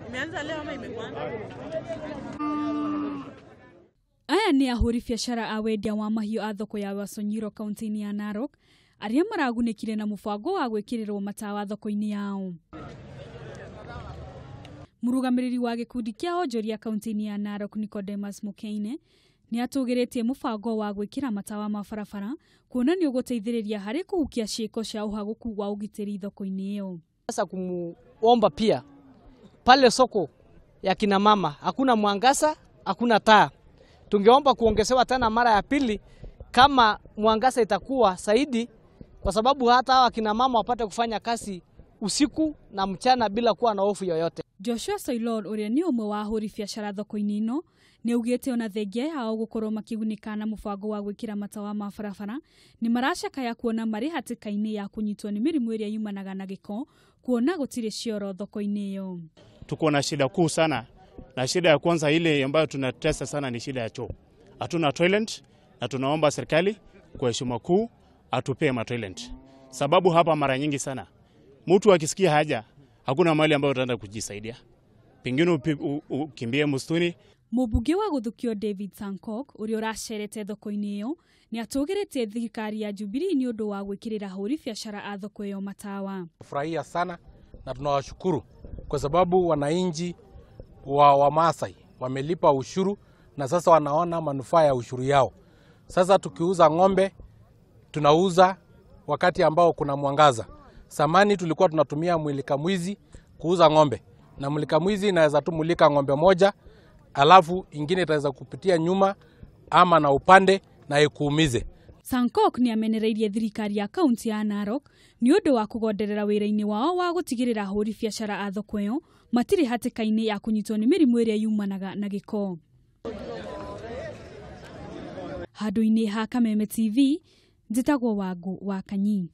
Imeanza leo ama imekuanza? Aya nĩ ahũri biacara a wendia wa mahiũ a thoko ya Wasonyiro kaunti-inĩ ya Narok arĩa maragunĩkire na mũbango wa gwĩkĩrĩrwo matawa thoko-inĩ yao. Mũrũgamĩrĩri wa gĩkundi kĩa onjoria kaunti-inĩ ya Narok Nicodemus Mukeine nĩ atũgĩrĩtie mũbango wa gwĩkĩra matawa ma barabara kuona nĩ ũgũteithĩrĩria harĩ kũhukia ciĩko cia ũhagũku wa ũgitĩri thoko-inĩ ĩyo. Sasa kumuomba pia pale soko ya kina mama hakuna mwangaza, hakuna taa. Tungeomba kuongezewa tena mara ya pili kama mwangaza itakuwa zaidi, kwa sababu hata hawa kina mama wapate kufanya kazi usiku na mchana bila kuwa na hofu yoyote. Joshua Soilon ũrĩa nĩ ũmwe wa ahũri biacara thoko-inĩ ĩno nĩ augĩte ona thengia yao gũkorwo makĩgunĩka na mũbango wa gwĩkĩra matawa ma barabara nĩ maracakaya kuona marĩ hatĩka-inĩ ya kũnyitwo nĩ mĩrimũ ĩrĩa yumanaga na gĩko kuona gũtirĩ cioro thoko-inĩ ĩyo. Tuko na shida kuu sana, na shida ya kwanza ile ambayo tunatesa sana ni shida ya choo. Hatuna toilet na tunaomba serikali kwa heshima kuu atupee ma toilet. Sababu hapa mara nyingi sana mtu akisikia haja hakuna mahali ambayo utaenda kujisaidia. Pengine ukimbie msituni. Mũmbunge wa gũthukio David Sankok ũrĩa ũracerete thoko-inĩ ĩyo nĩ atũgĩrĩtie thirikari ya Jubilee nĩ ũndũ wa gwĩkĩrĩra ahũri biacara a thoko ĩyo matawa. Furahia sana na tunawashukuru kwa sababu wananchi wa Wamasai wamelipa ushuru na sasa wanaona manufaa ya ushuru yao. Sasa tukiuza ng'ombe tunauza wakati ambao kuna mwangaza. Samani tulikuwa tunatumia mulika mwizi kuuza ng'ombe, na mulika mwizi inaweza tu mulika ng'ombe moja, alafu ingine itaweza kupitia nyuma ama na upande na ikuumize. Sankok nĩ amenereirie thirikari ya kaunti ya Narok nĩ ũndũ wa kũgonderera wĩra-inĩ wao wa gũtigĩrĩra ahũri biacara a thoko ĩyo matirĩ hatĩka-inĩ ya kũnyitwo nĩ mĩrimũ ĩrĩa yumanaga na gĩko. Handũ-inĩ ha Kameme TV, njĩtagwo Wangũ wa Kanyi.